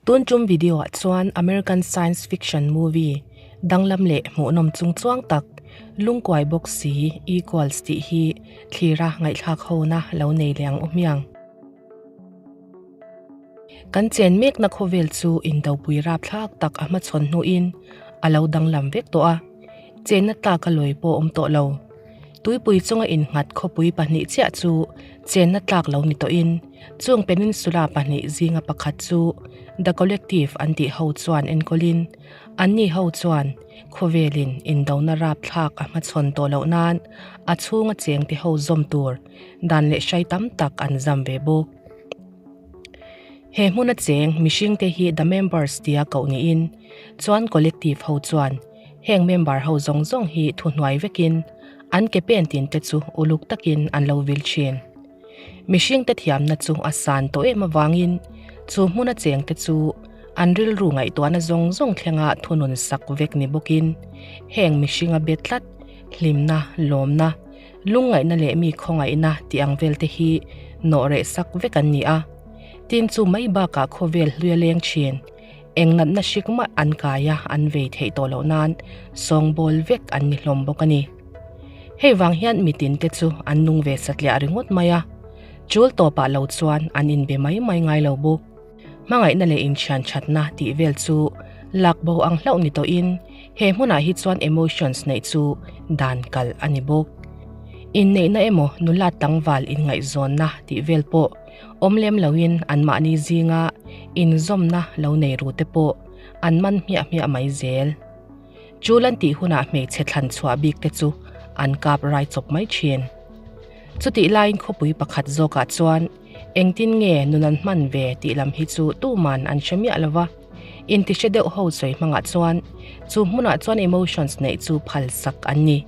Tun tum video ah chuan American science fiction movie danglam leh hmuhnawm chungchuang tak lungkuai bawk si Equals tih hi thlira ngaihthlak hona lo nei leh ang u hmiang. Kan chen mekna khawvel chu indopui rapthlak tak a hmachhawn hnuin a lo danglam vek tawh a, chenna tlak a lawi pawh awm tawh lo. Tuipui chunga innghat khawpui pahnih chiah chu chenna tlak lo ni tawhin chung peninsula pahnih zinga pakhat chu The Collective an tih ho chuan enkawlin anni ho chuan khawvelin indona rapthlak a hmachhawn tawh loh nan a chhunga chengte ho zawm tur dan leh hrai tam tak an zam ve bawk. He hmuna cheng mihringte hi The Members tia koh niin chuan Collective ho chuan Heng member ho zawng zawng hi thuhnuai vekin an ke pen tin te chu uluk takin an lo vil thin. Mihring te thiamna chu a san tawh em avangin chu hmuna cheng te chu an rilru ngaihtuahna zawng zawng thlenga thunun sak vek ni bawkin heng mihringa be tlat hlimna, lawmna, lungngaihna leh mi khawngaihna tih ang vel te hi nawh reh sak vek an ni a. Tin chu mai bakah khawvel hlui a leng thin. Eng natna hrik mah an kai a, an vei theih tawh loh nan sawngbawl vek an ni hlawm bawk a ni. Hei vang hian mitin te chu an nung ve satliah ringawt mai a, chul tawpah lo chuan an inbe mai mai ngai lo bawk. Hmangaihna leh inthian thatna tih vel chu lak bo ang hlauh ni tawhin he hmunah hi chuan emotions neih chu dan kalh a ni bawk. Inneihna emaw nula tlangval inngaihzawnna tih vel pawh Awm lem loin anmahni zinga inzawmna lo nei ru te pawh an man hmiah hmiah mai zel. Chul an tih hunah hmeichhe thlan chhuah bik te chu an kap rai chawp mai thin. Chutih laiin khawpui pakhat zawkah chuan engtin nge nun an hman ve tih lam hi chu tuman an hre miah lo va, intihre deuh ho sawi hmangah chuan chu hmunah chuan emotions neih chu phal sak an ni.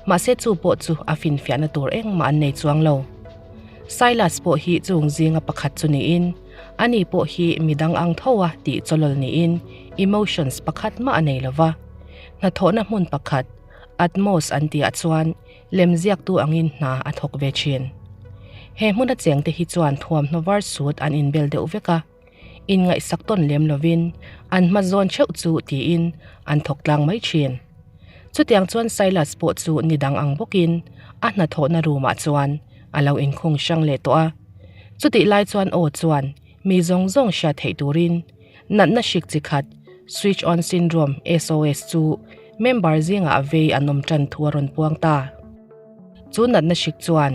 Mahse chu pawh chu a finfiahna tur engmah an nei chuang lo. Silas pawh hi chung zinga pakhat chu niin, ani pawh hi midang ang tho a tih chawlawl niin emotions pakhat mah a nei lo va. Hnathawhna hmun pakhat, Atmos an tihah chuan lemziaktu angin hna a thawk ve thin. He hmuna chengte hi chuan thuamhnaw var sut an inbel deuh vek a, inngaihsak tawn lem lovin an hma zawn theuh chu tiin an thawk tlang mai thin. Chutiang chuan Silas pawh chu ni dang ang bawkin a hnathawhna room ah chuan a lo inkhung hrang leh tawh a. Chutih lai chuan aw chuan mi zawng zawng hriat theih turin natna hrik chi khat Switch On Syndrome, SOS, chu member zingah vei an awm tan thu a rawn puang ta. Chu natna hrik chuan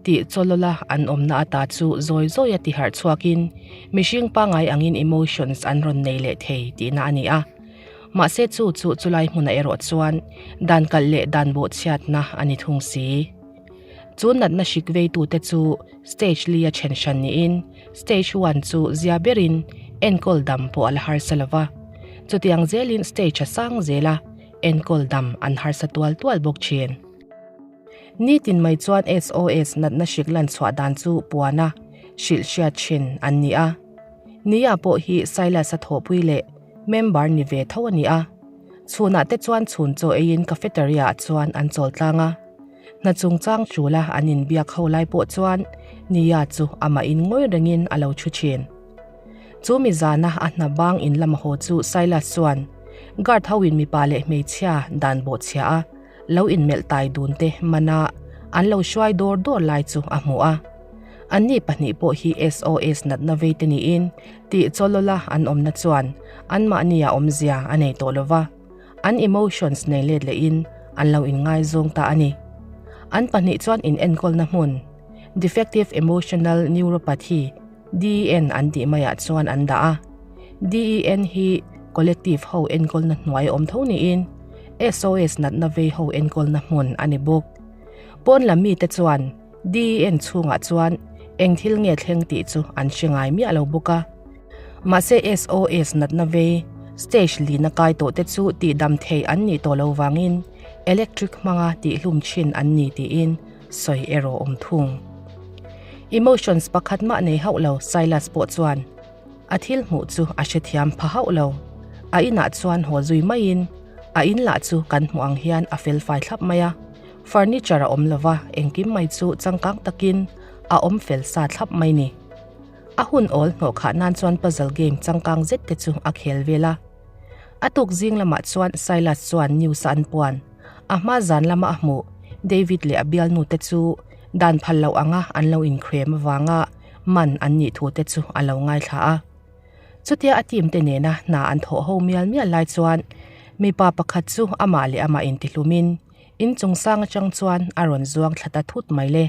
tih chawlawla an awmna ata chu zawi zawia tiharh chhuakin mihring pangngai angin emotions an rawn nei leh thei tihna a ni a. Mahse chu chu chulai hmunah erawh chuan dan kalh leh dan bawhchhiatna a ni thung si. Chu natna hrik veitute chu stage li a then hran niin stage one chu zia berin enkawl dam pawh a la harsa lo va. Chutiang zelin stage a sang zel a, enkawl dam an harsa tual tual bawk thin. Nitin mai chuan SOS natna hrik lan chhuah dan chu puana hrilh hriat thin an ni a. Nia pawh hi Silas-a thawhpui leh member ni ve tho a ni a. Chhunah te chuan chhun chaw eiin cafeteria-ah chuan an chawl tlang a. Hna chungchang ṭula an inbiak ho lai pawh chuan Nia chu amah in ngawi rengin a lo ṭhu ṭhin. Chu mi zana a hna bang in lama haw chu Silas chuan guard ho in mipa leh hmeichhia dan bawhchhia a lo inmelh tai dun te mana an lo hruai dawr dawr lai chu a hmu a. Anni pahnih pawh hi SOS natna vei te niin tih chawlawla an awmna chuan anmahnia awmzia a nei tawh lova, an emotions nei let lehin an lo inngaizawng ta a ni. An pahnih chuan inenkawlna hmun Defective Emotional Neuropathy, DEN an tih maiah chuan an dah a. DEN hi collective ho enkawlna hnuai awm tho niin SOS natna vei ho enkawlna hmun a ni bawk. Pawn lam mite chuan DEN chhungah chuan eng thil nge thleng tih chu an hre ngai miah lo bawk a. Mahse SOS natna vei stage lina kai tawh te chu tihdam thei an nih tawh lo vangin electric hmanga tihhlum thin an ni tiin sawi erawh awm thung. Emotions pakhat mah nei hauh lo Silas pawh chuan a thil hmuh chu a hrethiam pha hauh lo. A inah chuan haw zui maiin a in lah chu kan hmuh ang hian a fel fai thlap mai a, furniture a awm lo va, engkim mai chu changkang takin a awm fel sa thlap mai ni. A hun awl hnawhkhah nan chuan puzzle game changkang zet te chu a khel vel a. A tuk zing lamah chuan Silas chuan news a an puan. A hma zan lama a hmuh David leh a bialnu te chu dan phal loh anga an lo inkhriam avanga man an nih thu te chu a lo ngaithla a. Chutia a team te nena hna an thawh ho mial mial lai chuan mipa pakhat chu amah leh amah intihlumin inchung sang atang chuan a rawn zuang thla ta thut mai le.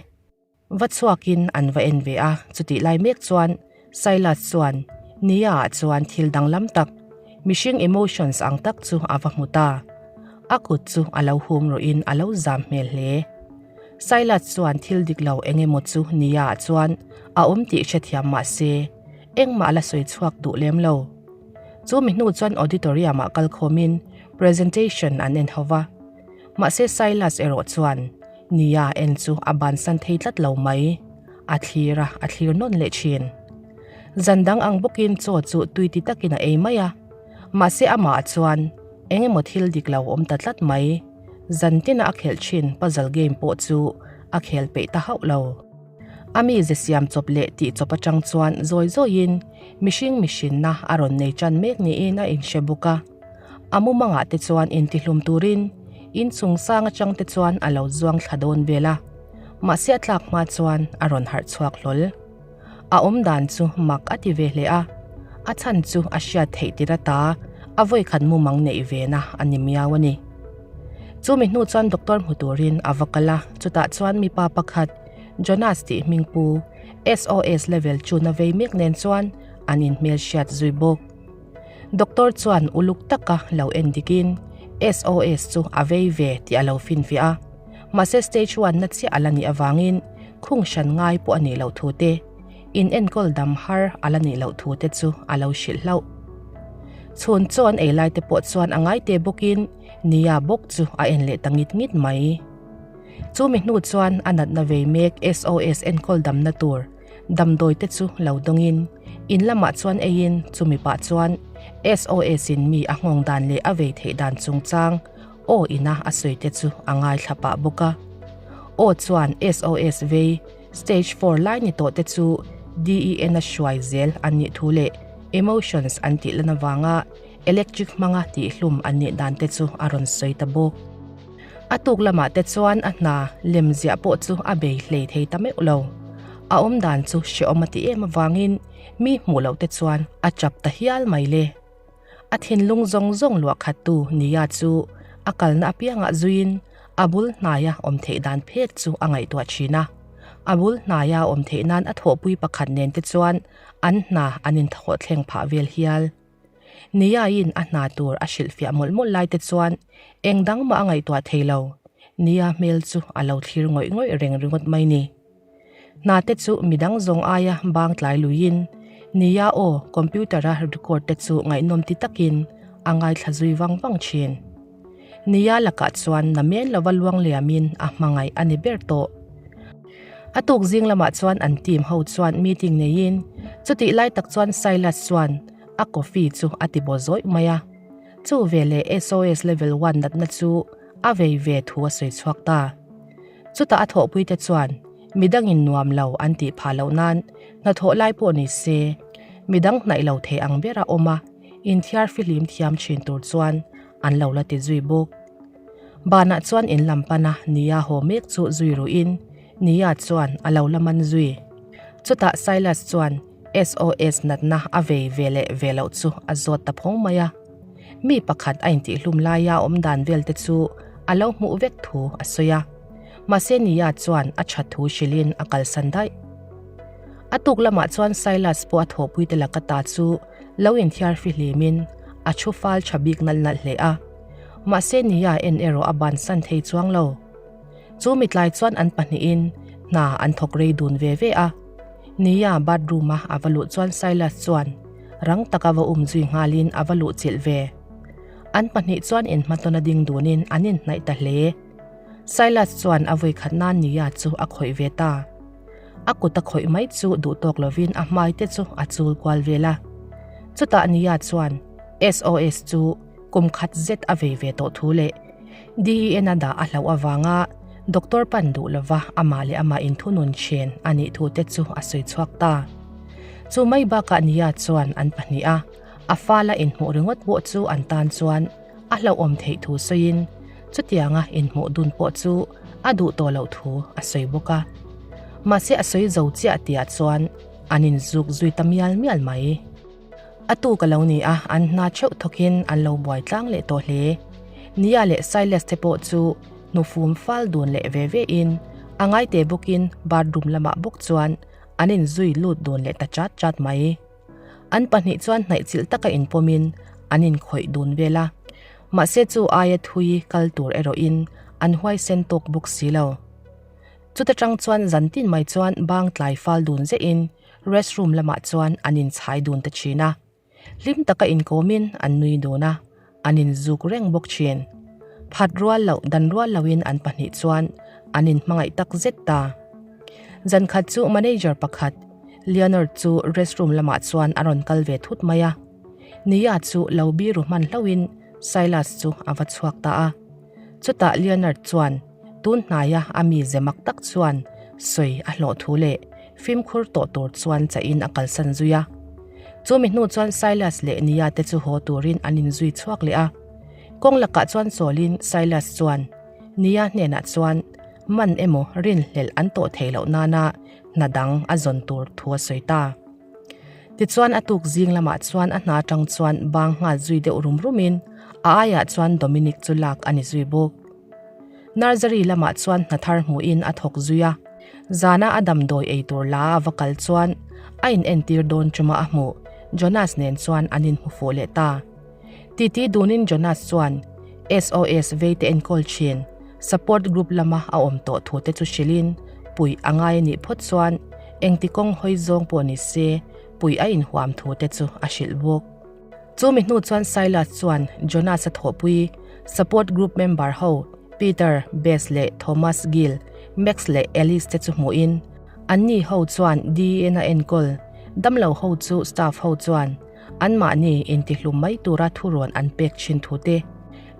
Va chhuakin an va en ve a, chutih lai mek chuan Silas chuan Nia ah chuan thil danglam tak, mihring emotions ang tak chu a va hmu ta. A kut chu a lo hum rawhin a lo zam hmel hle. Silas chuan thil dik lo eng emaw chu Nia ah chuan a awm tih hrethiam mah se, engmah a la sawi chhuak duh lem lo. Chu mi hnu chuan auditorium ah kalkhawmin presentation an en ho va. Mahse Silas erawh chuan Nia en chu a bansan thei tlat lo mai. A thlir a, a thlir nawn leh thin. Zan dang ang bawkin chaw chu tui ti takin a ei mai a. Mahse amah chuan eng emaw thil dik lo awm ta tlat mai. Zan tina a khelh thin puzzle game pawh chu a khel peih ta hauh lo. A mi ze siam chawp leh tih chawp atang chuan zawi zawiin mihring mihrinna a rawn nei tan mek niin a inhre bawk a. A mumangah te chuan intihlum turin inchung sang atang te chuan a lo zuang thla dawn vel a, mahse a tlak hma chuan a rawn harh chhuak hlawl. A awm dan chu mak a ti ve hle a, a chhan chu a hriat theih tir ata a vawikhat mumang neih ve na a ni miau a ni. Chumi hnu chuan doctor hmu turin a va kal a, chutah chuan mipa pakhat Jonas tih hming pu SOS level chu na vei mek nen chuan an inhmelhriat zui bawk. Doctor chuan uluk taka lo en dikin SOS chu a vei ve tih a lo finfiah a, mahse stage one na chiah a la nih avangin khung hran ngai pawh a nih loh thu te, in enkawl dam har a la nih loh thu te chu a lo hrilh hlauh. Chhun chaw an ei lai te pawh chuan a ngai te bawkin Nia bawk chu a en leh ta ngit ngit mai. Chu mi hnu chuan a natna vei mek SOS enkawl damna tur Damdawi te chu lo dawngin in lamah chuan eiin chumi pah chuan SOS in mi a nghawng dan leh a vei theih dan chungchang aw ina a sawi te chu a ngaithla pah bawk a. Aw chuan SOS vei stage four lai ni tawh te chu DEN a hruai zel an nih thu leh emotions an tih lan avanga electric hmanga tihhlum an nih dan te chu a rawn sawi ta bawk. A tuk lamah te chuan a hna lem ziah pawh chu a bei hlei thei ta meuh lo. A awm dan chu hrehawm a ti em avangin mi hmuh loh te chuan a chap ta hial mai le. A thinlung zawng zawng luah khattu Nia chu a kalna apiangah zuiin a bul hnaia awm theih dan phet chu a ngaihtuah thin a. A bul hnaia awm theih nan a thawhpui pakhat nen te chuan an hna an inthawh thleng phah vel hial. Nia-in a hna tur a hrilhfiah mawlh mawlh lai te chuan eng dang mah a ngaihtuah thei lo. Nia hmel chu a lo thlir ngawih ngawih reng ringawt mai ni. Hna te chu midang zawng aia bang tlai luiin Nia aw computer-a record te chu ngaihnawm ti takin a ngaithla zui vang vang thin. Nia lakah chuan na men lova luang liamin a hmangaih a ni ber tawh. A tuk zing lamah chuan an team ho chuan meeting neiin chutih lai tak chuan Silas chuan a coffee chu a ti baw zawih mai a. Chu veleh SOS level one natna chu a vei ve thu a sawi chhuak ta. Chutah a thawhpuite chuan midangin nuam lo an tih phah loh nan hnathawh lai pawh ni se midang hnaih lo thei ang bera awm a inthiar fihlim thiam thin tur chuan an lo la ti zui bawk. Banah chuan in lam pana Nia haw mek chu zui ruhin Nia chuan a lo la man zui. Chutah Silas chuan SOS natna a vei ve leh ve loh chu a zawt ta phawng mai a. Mi pakhat a intihlum laia awm dan vel te chu a lo hmuh vek thu a sawi a. Mahse Nia chuan a that thu hrilhin a kalsan daih. A tuk lamah chuan Silas pawh a thawhpuite laka ta chu lo inthiar fihlimin a thu fal tha bik nalh nalh hle a. Mahse Nia en erawh a bansan thei chuang lo. Chu mitlai chuan an pahnihin hna an thawk rei dun ve ve a. Nia bathroom a a va luh chuan Silas chuan rang taka va um zui nghalin a va luh chilh ve. An pahnih chuan inhmatawna ding dunin an inhnaih ta hle. Silas chuan a vawikhat nan Nia chu a khawih ve ta. A kut a khawih mai chu duh tawk lovin a hmai te chu a chul kual vel a. Chutah Nia chuan SOS chu kum khat zet a vei ve tawh thu leh DEN a dah a hlauh avanga doctor pan duh lova amah leh amah inthunun thin a nih thu te chu a sawi chhuak ta. Chu mai bakah Nia chuan an pahniha a fala inhmuh ringawt pawh chu an tan chuan a hlauhawm theih thu sawiin chutianga inhmuh dun pawh chu a duh tawh loh thu a sawi bawk a. Mahse a sawi zo chiah tihah chuan an inzuk zui ta mial mial mai. A tuk a lo ni a, an hna theuh thawkin an lo buai tlang leh tawh hle. Nia leh Silas te pawh chu hnufum fal dun leh ve ve in, a ngaite bawkin bathroom lamah bawk chuan an inzui lut dun leh ta chat chat mai. An pahnih chuan hnaihchilh taka inpawmin an inkhawih dun vel a, mahse chu aia thui kal tur erawhin an huaisen tawk bawk si lo. Chuta tang chuan zantin mai chuan bang tlai fal dun zehin Restroom lamah chuan an inchhai dun ta thin a, hlim taka inkawmin an nui dun a, an inzuk reng bawk thin. Phat rual loh dan rual lohin an pahnih chuan an inhmangaih tak zet ta. Zan khat chu manager pakhat, Leonard chu restroom lamah chuan a rawn kal ve thut mai a. Nia chu lo biru hman hlauhin Silas chu a va chhuak ta a. Chutah Leonard chuan tun hnaia a mi ze mak tak chuan sawi a hlawh thu leh fimkhur tawh tur chuan chahin a kalsan zui a. Chumi hnu chuan Silas leh Nia te chu haw turin an inzui chhuak leh a. Kawng lakah chuan chawlin Silas chuan Nia hnenah chuan man emaw rinhlelh an tawh theih loh nana hna dang a zawn tur thu a sawi ta. Tichuan a tuk zing lamah chuan a hna atang chuan bang nghal zui deuh rum rumin a aiah chuan Dominic chu lak a ni zui bawk. Nursery lamah chuan hna thar hmuhin a thawk zui a, zana a damdawi ei tur la a va kal chuan a inentir dawn chuma a hmuh Jonas nen chuan an inhmu fuh leh ta. Titi dunin Jonas chuan SOS veite enkawl thin support group lama a awm tawh thu te chu hrilhin puih a ngai a nih phawt chuan engti kawng hawi zawng pawh ni se puih a inhuam thu te chu a hrilh bawk. Chumi hnu chuan Silas chuan Jonas-a thawhpui support group member ho Peter, Bess leh Thomas Gill, Max leh Alice te chu hmuhin anni ho chuan DNA enkawl damlo ho chu staff ho chuan anmahni intihlum mai tura thurawn an pek thin thu te,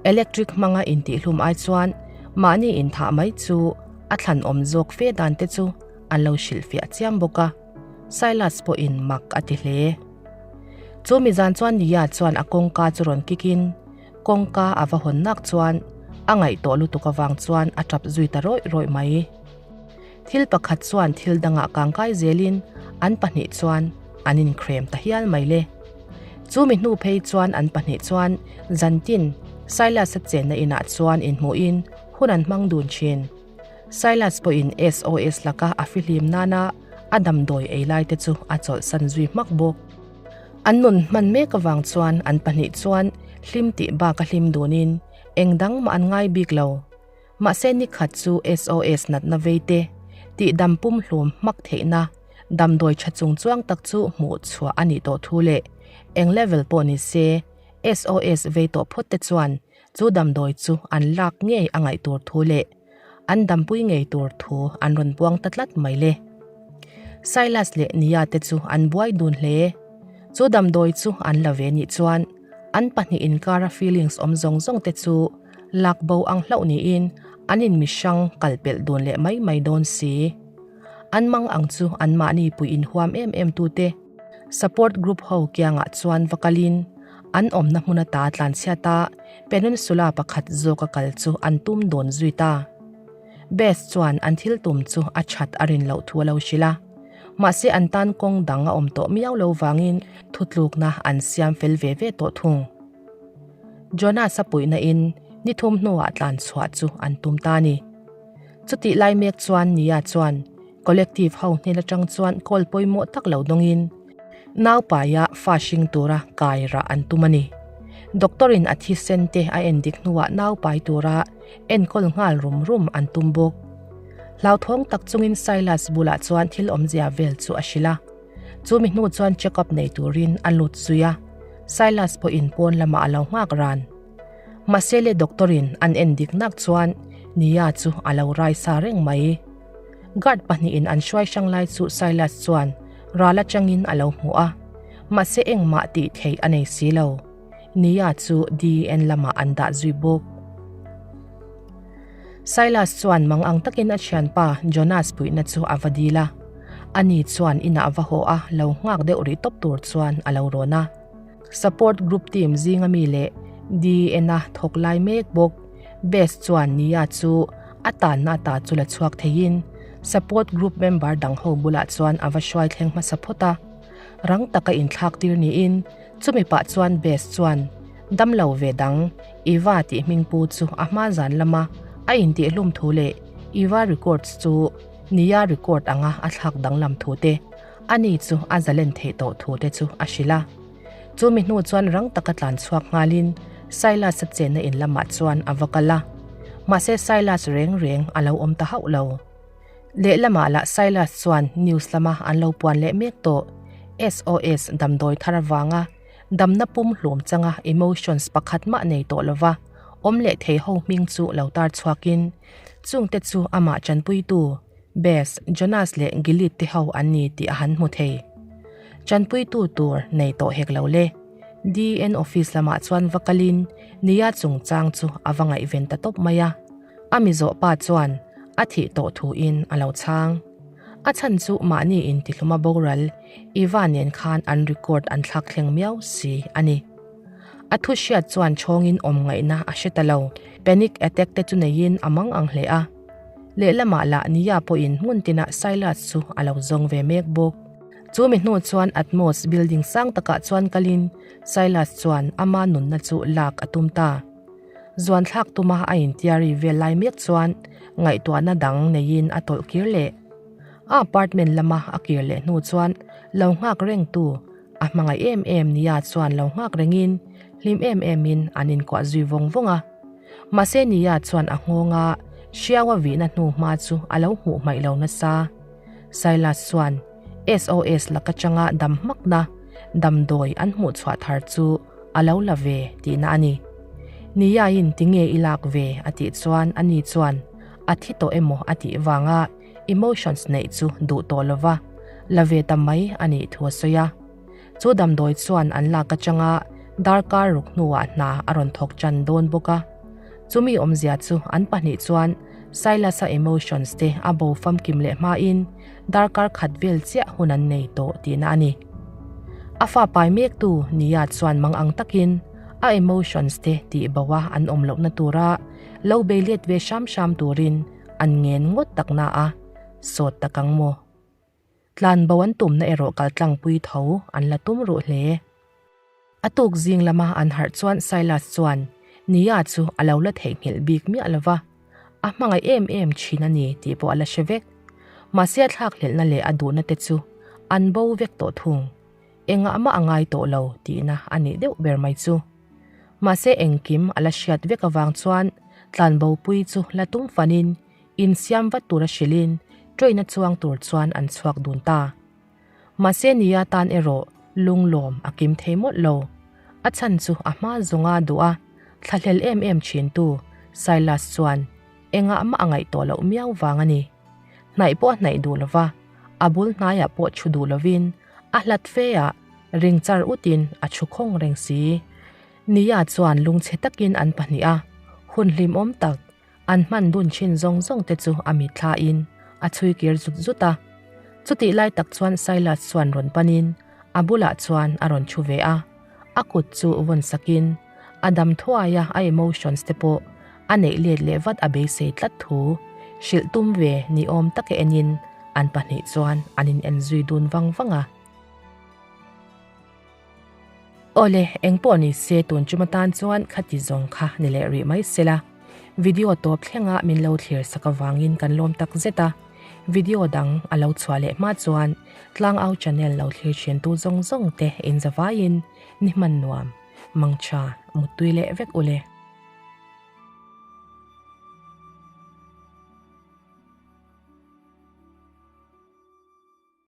electric hmanga intihlum ai chuan mahni inthah mai chu a thlanawm zawk fe dan te chu an lo hrilhfiah chiam bawk a. Silas pawhin mak a ti hle. Chu mi zan chuan Nia chuan a kawngka chu rawn kik in kawngka a va hawn nak chuan a ngaih tawh lutuk avang chuan a tap zui ta rawih rawih mai. Thil pakhat chuan thil dangah kangkai zelin an pahnih chuan an inkrem ta hial mai le. Chu mi hnu phei chuan an pahnih chuan zantin Silas-a chenna inah chuan inhmuhin hun an hmang dun thin. Silas pawhin SOS laka a fihlim nana a damdawi ei lai te chu a chawlhsan zui hmak bawk. An nun hman mek avang chuan an pahnih chuan hlim tih bak a hlim dunin eng dang mah an ngai bik lo. Mahse nikhat chu SOS natna vei te tih dam pumhlum hmak theihna damdawi tha chung chuang tak chu hmuh chhuah a nih tawh thu leh eng level pawh ni se SOS vei tawh phawt te chuan Chu damdawi chu an lak ngei a ngaih tur thu leh an dampui ngei tur thu an rawn buang ta tlat mai le. Silas leh Nia te chu an buai dun hle. Chu damdawi chu an la ve nih chuan an pahnih inkara feelings awm zawng zawng te chu lak bo ang hlauh niin an inmihrang kal pelh dun leh mai mai dawn si. An mang ang chu anmahni pui inhuam em em tute Support group ho kiangah chuan va kalin an awmna hmun ata tlanchhiat a peninsula pakhat zawka kal chu an tum dawn zui ta. Beth chuan an thil tum chu a that a rin loh thu a lo hrilh a, mahse an tan kawng dang a awm tawh miau lo vangin thutlukna an siam fel ve ve tawh thung. Jonas-a puihna in ni thum hnuah tlanchhuah chu an tum ta a ni. Chutih lai mek chuan Nia chuan Collective ho hnen atang chuan call pawimawh tak lo dawngin naupaia fa hring tura kai rah an tum a ni. Doctor in a thisen te a endik hnuah naupai tura enkawl nghal rum rum an tum bawk. Hlauthawng tak chungin Silas bulah chuan thil awmzia vel chu a hrilh a. Chumi hnu chuan check up nei turin a lut zui a, Silas pawhin pawn lamah a lo nghak ran. Mahse le doctor in an endik nak chuan Nia chu a lo rai sa reng mai. Guard pahnihin an hruai hrang lai chu Silas chuan ral atangin a lo hmu a, mahse engmah tih theih a nei si lo. Nia chu DN lamah an dah zui bawk. Silas chuan mang ang takin a thianpa Jonas puihna chu a va dil a. Ani chuan inah va haw a lo nghak deuh rih tawp tur chuan a lo rawn a. Support group team zinga mi leh DN-a thawk lai mek bawk Bess chuan Nia chu a tanna ata chu la chhuak theiin support group member dang ho bulah chuan a va hruai thleng hmasa phawt a. Rang taka inthlak tir niin chumi pah chuan Bess chuan damlo ve dang Eva tih hming pu chu a hma zan lama a intihhlum thu leh Eva records chu Nia record anga a thlak danglam thu te Ani chu a zalen theih tawh thu te chu a hrilh a. Chu mi hnu chuan rang taka tlan chhuak nghalin Silas-a chenna in lamah chuan a va kal a. Mahse Silas reng reng a lo awm ta hauh lo. Lehlamah lah Silas chuan news lama an lo puan leh mek tawh. SOS damdawi thar avanga damna pum hlum changa emotions pakhat mah nei tawh lova awm leh thei ho hming chu lo tar chhuakin chungte chu amah chanpuitu Bess, Jonas leh Gilead te ho an ni tih a han hmu thei. Chanpuitu tur nei tawh hek lo le. DN office lamah chuan va kalin Nia chungchang chu a va ngaihven ta tawp mai a. A mi zawh pa chuan a thih tawh thuin a lo chhang. A chhan chu mahni intihluma boral Eva nen khan an record an thlak thleng miau si a ni. A thu hriat chuan chhawngin awm ngaihna a hre ta lo. Panic attack te chu neiin a mang ang hle a. Lehlamah lah Nia pawhin hmun tinah Silas chu a lo zawng ve mek bawk. Chu mi hnu chuan Atmos building sang takah chuan kalin Silas chuan ama nunna chu lak a tum ta. Zuan thlak tuma a intiari vel lai mek chuan ngaihtuahna dang neiin a tawlh kir leh. A apartment lama a kir leh hnu chuan lo nghak rengtu a hmangaih em em Nia chuan lo nghak rengin hlim em emin an inkuah zui vawng vawng a. Mahse Nia chuan a nghawng a, hriau a vihna hnu hma chu a lo hmuh hmaih lo nasa. Silas chuan SOS laka changa dam hmakna damdawi an hmuh chhuah thar chu a lo la ve tihna a ni. Nia-in tinge i lak ve a tih chuan ani chuan a thi tawh emaw a tih vanga emotions neih chu duh tawh lova la ve ta mai a nih thu a sawi a. Chu damdawi chuan an lak atanga darkar ruk hnuah hna a rawn thawk tan dawn bawk a. Chumi awmzia chu an pahnih chuan Silas-a emotions te a bo famkim leh hmain darkar khat vel chiah hun an nei tawh tihna a ni. A fa pai mektu Nia chuan mang ang takin a emotions te tih boa an awm lohna tura lo bei let ve hram hram turin an ngen ngawt takna a sawt tak ang maw? Tlan bo an tumna erawh kal tlangpui tho an la tum ruh hle. A tuk zing lama an harh chuan Silas chuan Nia chu a lo la theihnghilh bik miah lo va, a hmangaih em em thin a ni tih pawh a la hre vek. Mahse a thlakhlelhna leh a duhna te chu an bo vek tawh thung. Engah mah a ngai tawh lo tihna a nih deuh ber mai chu. Mahse engkim a la hriat vek avang chuan tlanbopui chu la tum fanin Insiam vat tura hrilhin train a chuang tur chuan an chhuak dun ta. Mahse nia tan erawh lunglawm a kim thei mawlh lo. A chhan chu a hma zawnga duh a, thlahlel em em thintu Silas chuan engah mah a ngaih tawh loh miau vang a ni. Hnaih pawh a hnaih duh lova, a bul hnaiah pawh thu duh lovin a hlat fe ah ring char utin a thu khawng reng si. Nia chuan lungchhe takin an pahnih a, hun hlimawm tak An hman dun thin zawng zawng te chu a mitthlain a chhui kir zut zut a. Chutih lai tak chuan Silas chuan rawn panin a bulah chuan a rawn thu ve a, a kut chu vawn sakin a dam thuai a, a emotions te pawh a neih let leh vat a beisei tlat thu hrilh tum ve ni awm taka enin an pahnih chuan an in en zui dun vang vang a. Awle, engpawh ni se tun chum atan chuan khati zawng kha ni leh rih mai sela. Video tawp thlenga min lo thlir sak avangin kan lawm tak zet a. Video dang a lo chhuah leh hma chuan Tlangau channel lo thlir thiantu zawng zawng te inzavaiin ni hman nuam, mangtha, muttui leh vek ule.